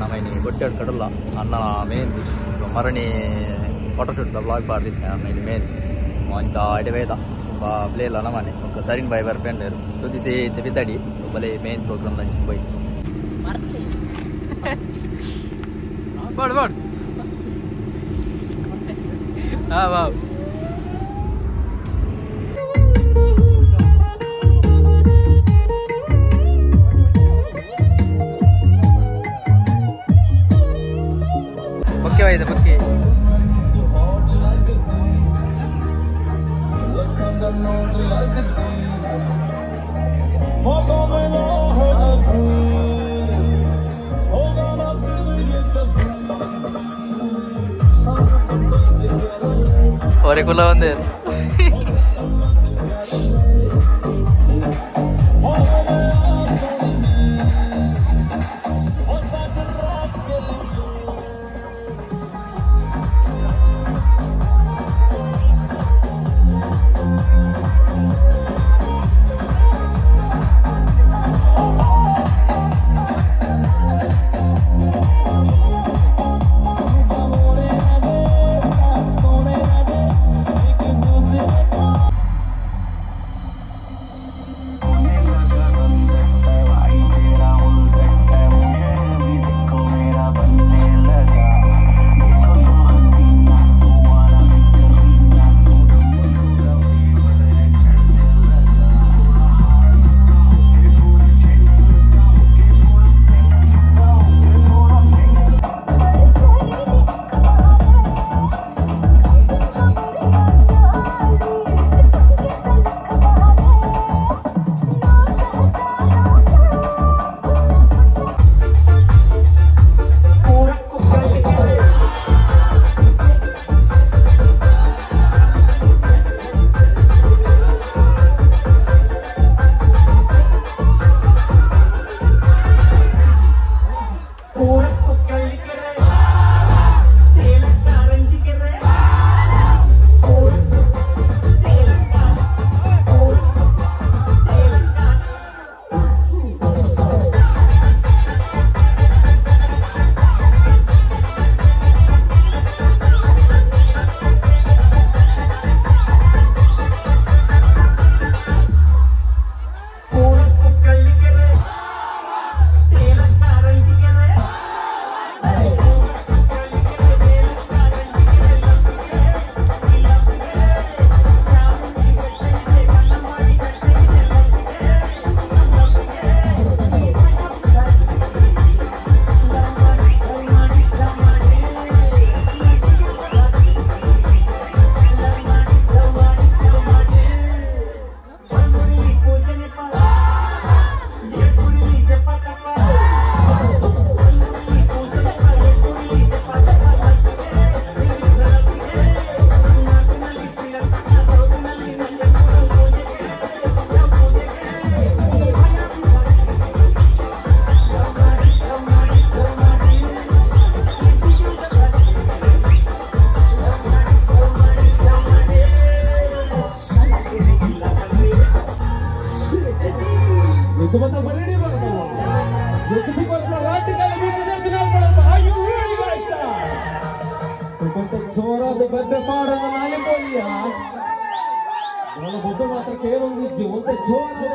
ನಮ್ಮ ಇನಿ ಬೊಟ್ಟೆ ಕಡಲ್ಲ ಅಣ್ಣ ಮೆಹಂದಿ ಸೊ ಮರಣಿ ಫೋಟೋಶೂಟ್ ಬ್ಲಾಗ್ ಪಾಡ್ದಿತ್ತೆ ಅಣ್ಣ ಇನಿ ಮೆಹಂದಿ ಮಂಚ ಅಡೆ ವೇದ ಪ್ಲೇ ಇಲ್ಲ ನಮ್ಮನೆ ಒಕ್ಕ ಸರಿನ್ ಬಾಯ್ ಬರ್ಪೆಂಡೇರು ಸುದಿಸಿ ಬಿತ್ತಡಿ ಸೊ ಬಲೆ main program lunch bye ಬಾಡ್ ಬಾಡ್ ಹಾಂ ವಾವ್ ಬೊಕ್ಕೆ ಹೋಯ್ತು ಬೊಕ್ಕೆ ಒರೆಕುಲ್ಲ ಒಂದೇ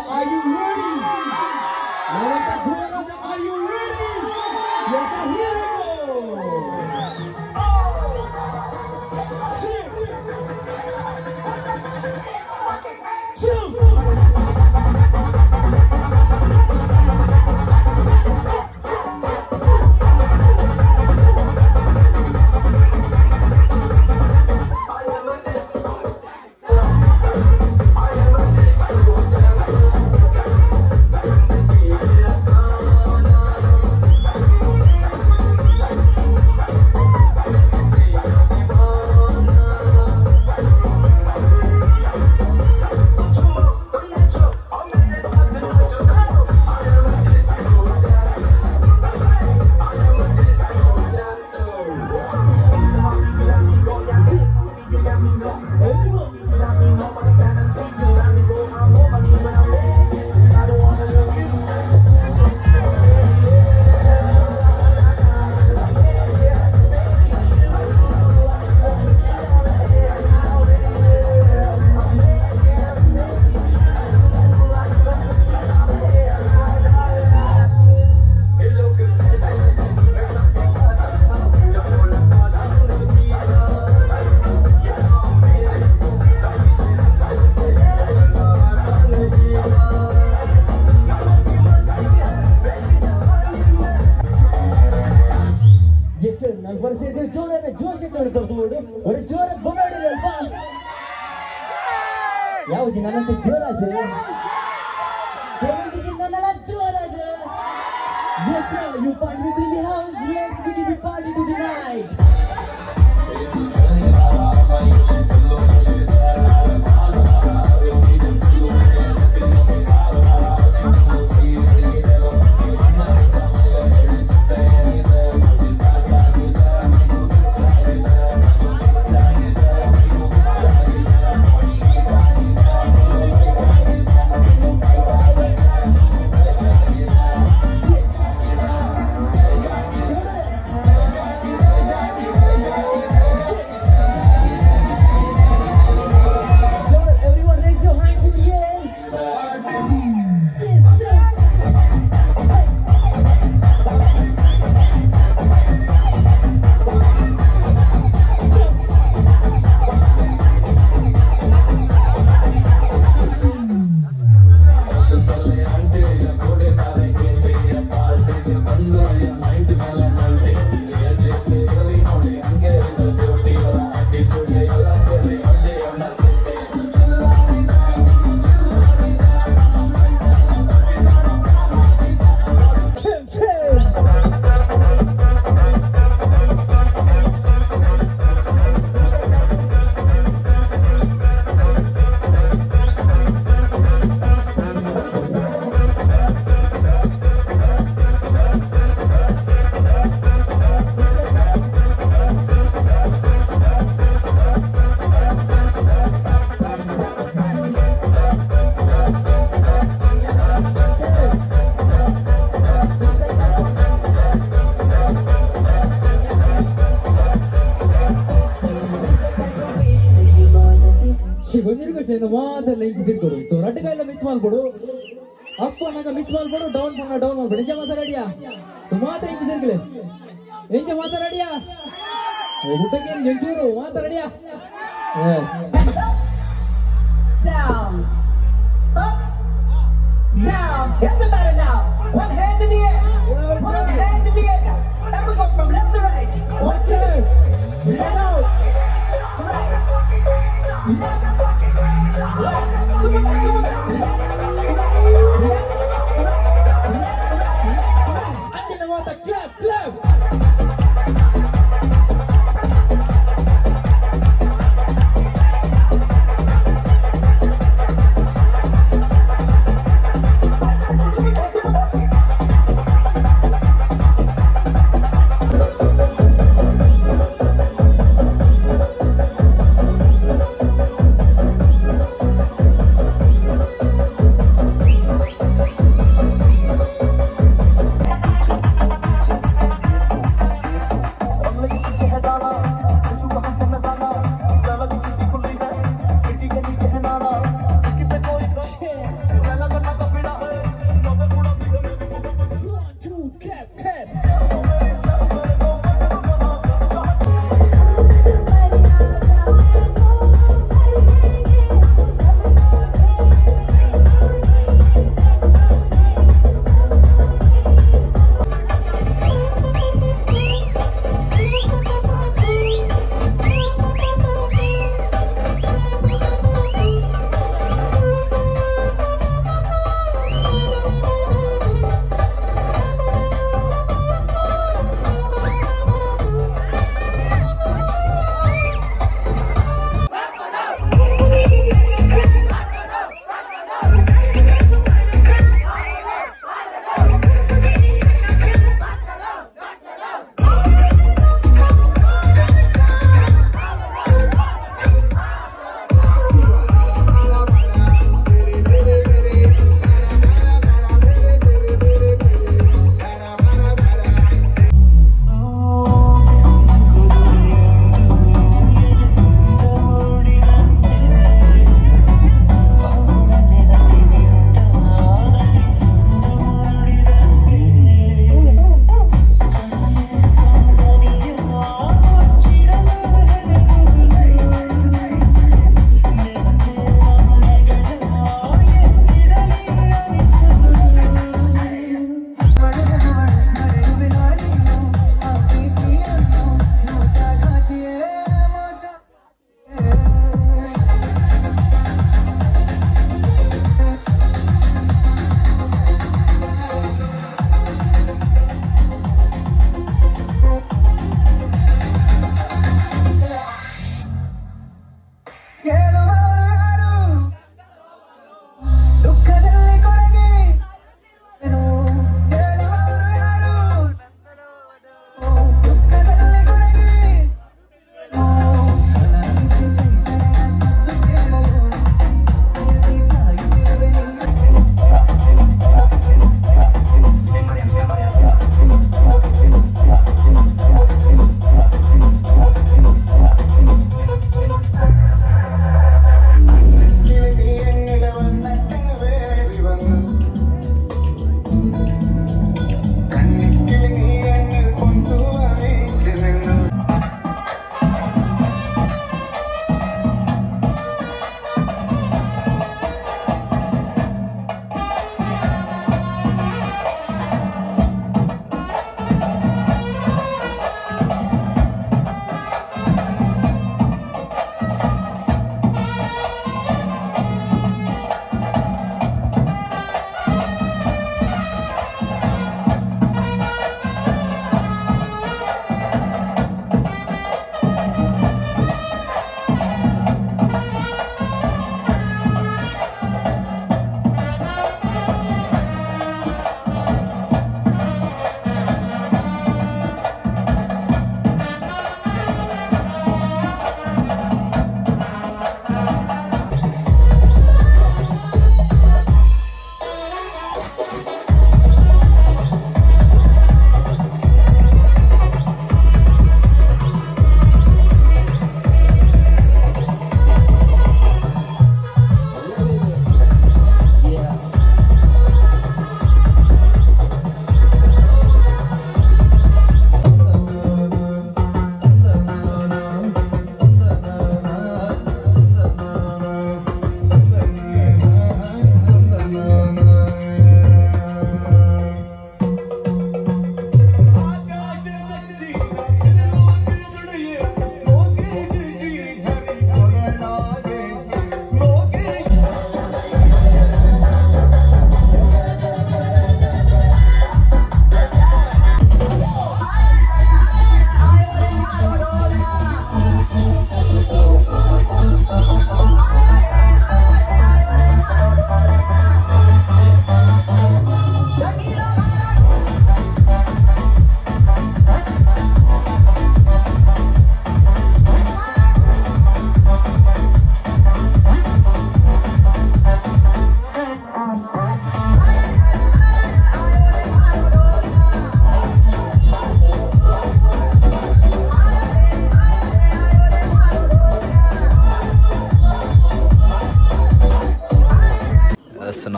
Are you ready? Are you ready? Yes, here we go! 6, 2. I am a ಪರಿಸ್ಥಿತಿ ಜೋರ ಜೋಶ್ ತೋರ್ದು ஒரு ಜೋರ ಬೊಂಬಾಡಿ ಅಲ್ಪ ಯಾವ ನನ್ನಂತ ಜೋರಾದ ಜೋರಾದ. Yes sir, you party with the house. Yes, we give the party to the night. ಮಾತೆಲ್ಲ ಇಂಚಿ ತಿರ್ಕೊಡು. ಸೊ ರಡ್ಡುಗಾಯಿಲ್ಲ ಮಿಚ್ ಮಾಡ್ಕೊಡು, ಅಪ್ ಅನ್ನಾಗ ಮಿಚ್ ಮಾಡ್ಕೊಡು, ಡೌನ್ ಪನ್ನ ಡೌನ್ ಮಾಡ್ಕೊಡು. ಇಂಚ ಮಾತಾಡಿಯಾ? ಸೊ ಮಾತ್ರ ಇಂಚಿ ತಿರ್ಗಲೆ ಇಂಚ ಮಾತಾಡಿಯಾ? ಊಟಕ್ಕೆ ಎಂಚೂರು ಮಾತಾಡಿಯಾ? Down, up, down. Everybody now. One hand in the air. One hand in the air. And we go from left to right. Watch this. Left out. Right. Left. Right. Two more, two more. Left. Right. Left. Right. Left. Left. Right. ಅಂಜಿನ ಮಾತ clap clap. Two more, two more.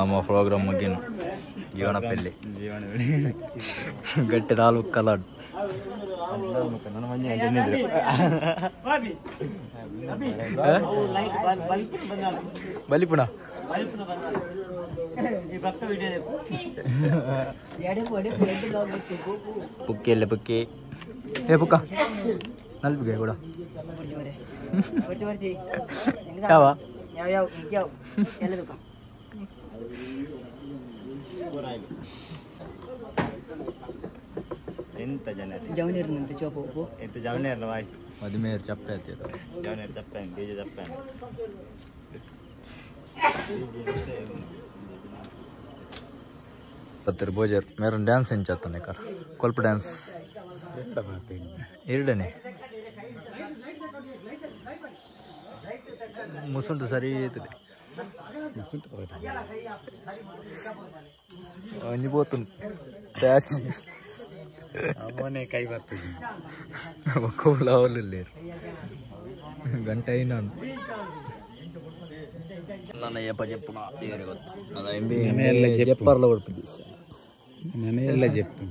ನಮ್ಮ programme ಮುಗಿನ ಜೀವನ ಪೆಲ್ಲಿ ಗಟ್ಟಿ ನಾಲ್ಕು colour ಬಲಿಪುಣ ಪುಕ್ಕಿ ಎಲ್ಲ ಪುಕ್ಕಿ ಏ ಪುಕ್ಕ ನಲ್ಪಿಗೆ ಕೂಡ ಯಾವ ಎಂತ ಜನ ಜವನಿರ್ನಂತೆ ಚೋಪು ಎಂತ ಜವನೇರ್ನ ವಾಯ್ಸ್ ಮದುಮೇರ್ ಚಪ್ಪೆ ಆಯ್ತಿರೋ ಜವನೇರ್ ಚಪ್ಪೆ ಡಿಜೆ ಚಪ್ಪೆ. ಪತ್ತರ ಬೋಜರ್ ಮೇರನ್ ಡ್ಯಾನ್ಸ್ ಎಂಚಾತಾನೆ ಕರ್ ಕೊಲ್ಪ ಡ್ಯಾನ್ಸ್ ಎರಡನೇ ಮುಸುಂಟು ಸರಿ ಐತದೆ ಒಂಜಿ ಪೋತುಂಡು ಪ್ಯಾಚ್ ಅವನೇ ಕೈ ಬರ್ತದೆ ಒಕ್ಕೂಲ ಅವಲಿಲ್ಲ ಗಂಟೆ ಐನಾನು ನನ್ನ ಯಪ್ಪ ಜೆಪ್ಪುನ ದೇವರಿಗೆ ಗೊತ್ತು ಎಲ್ಲ ಜೆಪ್ಪರ್ಲ ಕೊಡ್ಪಿದ್ದಿ ನೆನೆಯೆಲ್ಲ ಜೆಪ್ಪು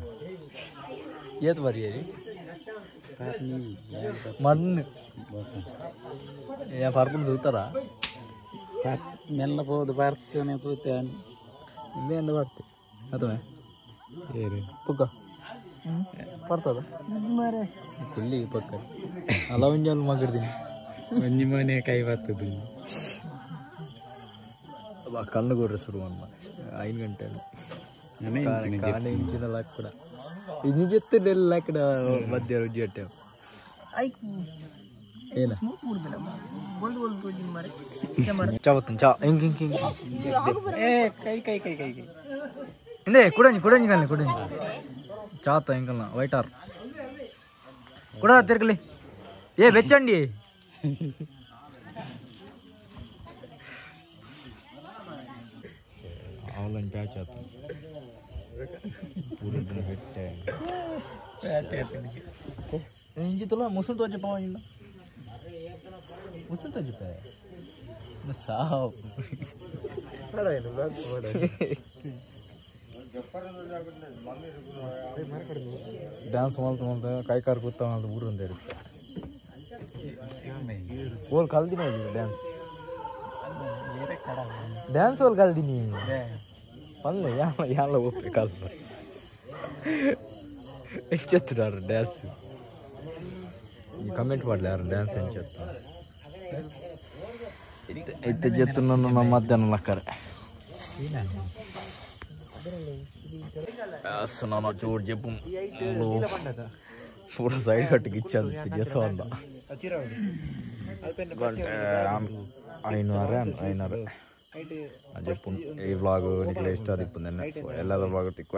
ಏತ್ ಬರಿಯರಿ ಮಣ್ಣು ಏ ಪರ್ಪುಂಡು ತೂತಾರ ಮೆಲ್ಲ ಪೋದು ಬರ್ತೇನೆ ತೂತೇನೆ ಇಂದೇ ಎಂದ ಬರ್ತೆ ಅಥವಾ ಏರು ಪುಕ್ಕ ಬರ್ತದ ಕುಲ್ಲಿ ಪಕ್ಕ ಅಲ್ಲ ಒಂಜಿ ಮಗರ್ದಿನಿ ಒಂಜಿ ಮನೆ ಕೈ ಬರ್ತದೆ ಕಣ್ಣು ಗೊರ್ರೆ ಶುರು 5 ಗಂಟೆ ನೆನೆ ಇಂಚಿನ ಕಾಣೆ ಇಂಚಿನ ಲಾಕ್ಕಡ ಇಂಜೆತ್ತದೆಲ್ಲ ಲಾಕ್ಕಡ ಮಧ್ಯ ರುಜಿ ಅಟ್ಟೆ ಏನ ಚಾ ಚಾ ಹಿಂಗ್ ಹಿಂಗ್ ಹಿಂಗ್ ಕೈ ಕೈ ಕೈ ಕೈ ಕೈ ಇಂದೇ ಕುಡಂಜಿ ಕುಡಂಜಿ ಕಲ್ಲೆ ಕುಡಂಜಿ ಚಾತ ಹಿಂಗಲ್ಲ ವೈಟಾರ್ ಕುಡ ತಿರ್ಗಲಿ ಏ ಬೆಚ್ಚಂಡಿ ಆನ್ಲೈನ್ ಪ್ಯಾಚ್ ಆತು ಪೂರ ಬೆಟ್ಟೆ ಇಂಜಿತಲ್ಲ ಮುಸುಂಟು ತೋಚಪ್ಪ ಇಲ್ಲ ಮುಸುಂಟು ತೋಚಪ್ಪ ಸಾವು ಡ್ಯಾನ್ಸ್ ಮಾಡ್ತಾ ಮಾಡ್ತಾ ಕೈ ಕಾರು ಕೂತ ಮಾಡ್ತಾ ಊರು ಅಂತ ಇರುತ್ತೆ ಓಲ್ ಕಲ್ದಿನಿ ಡ್ಯಾನ್ಸ್ ಡ್ಯಾನ್ಸ್ ಓಲ್ ಕಲ್ದಿನಿ ಪಲ್ಲೆ ಯಾಲ ಯಾಲ ಒಪ್ಪೆ ಕಲ್ ಎಂಚತ್ತಾರೆ ಡ್ಯಾನ್ಸ್ ಕಮೆಂಟ್ ಮಾಡಲಿ ಯಾರು ಡ್ಯಾನ್ಸ್ ಎಂಚತ್ತ ಇತ್ತ ಜೆತ್ತು ನಮ್ಮ ಮಧ್ಯಾಹ್ನ ಲಕ್ಕರೆ ನಾನು ಚೂರು ಜೆಪ್ಪು ಪೂರ ಸೈಡ್ ಕಟ್ಟಿಗೆ ಇಚ್ಛೆ ಜೆತ್ತು ಗಂಟೆ ಐನೂರು ಐನೂರು ಜೆಪ್ಪು ಈ ವ್ಲಾಗ್ ನಿಕ್ಲೆ ಇಷ್ಟ ಆದಿಪ್ಪು ಸೊ ಎಲ್ಲದ ವ್ಲಾಗ್ ತಿಕ್ವ.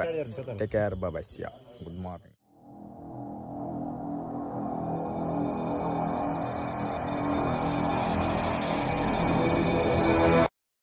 ಟೇಕ್ ಕೇರ್, ಬಾಯ್, ಸಿಯಾ, ಗುಡ್ ಮಾರ್ನಿಂಗ್.